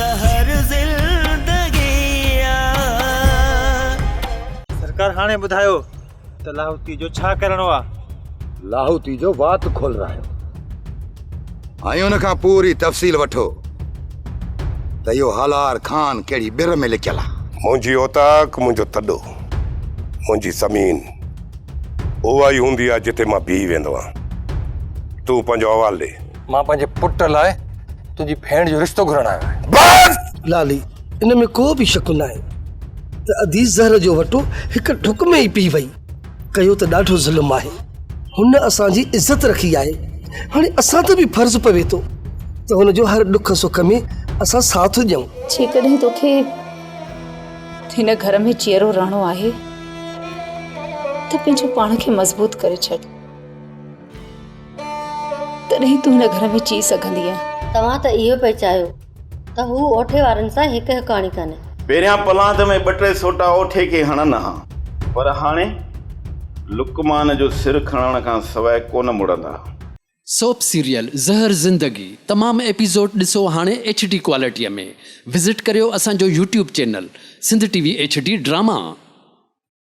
زهر زندگي آ. سرڪار هاڻي ٻڌايو ته لاهوتي جو ڇا ڪرڻو آ؟ لاهوتي جو وات کولرايو ۽ ان کان پوري تفصيل وٺو ته اهو هالار خان ڪهڙي ٻر ۾ لڪيل آ. منهنجي اوطاق منهنجو تڏو، منهنجي زمين اها ئي هوندي آ جتي مان بيهي ويندو آهيان. تون پنهنجو احوال ڏي. مان پنهنجي پٽ لاء تنهنجي ڀيڻ جو رشتو گهرڻ آيو آهيان. بس! لالي، ان ۾ ڪو به شڪ ناهي ته ادي زهر جو وٽو هڪ ڍڪ ۾ ئي پي وئي. ڪيو ته ڏاڍو ظلم آهي. هن اسان جي عزت رکي آهي. هاڻي اسان تي به فرض پوي ٿو ته هن جو هر ڏک سک ۾ اسان ساٿ ڏيون. جيڪڏهن توکي هن گهر ۾ جيئرو رهڻو آهي ته پنهنجو پاڻ کي مضبوط ڪري ڇڏ. تڏهن تون هن گهر ۾ جي سگهندينء. توهان ته اهو پئي چاهيو ته هو اوٺي وارن سان هڪ هڪاڻي ڪن. پهريان پلاند ۾ ٻه ٽي سوٽا اوٺي کي هڻن ها، پر هاڻي لقمان جو سر کڻڻ کان سواء ڪونه مڙندا. سوپ سيريل زهر زندگي تمام ايپيسوڊ ڏسو هاڻي ايڇ ڊي ڪوالٽي ۾ وزٽ ڪريو اسان جو YouTube channel Sindh T V H D drama.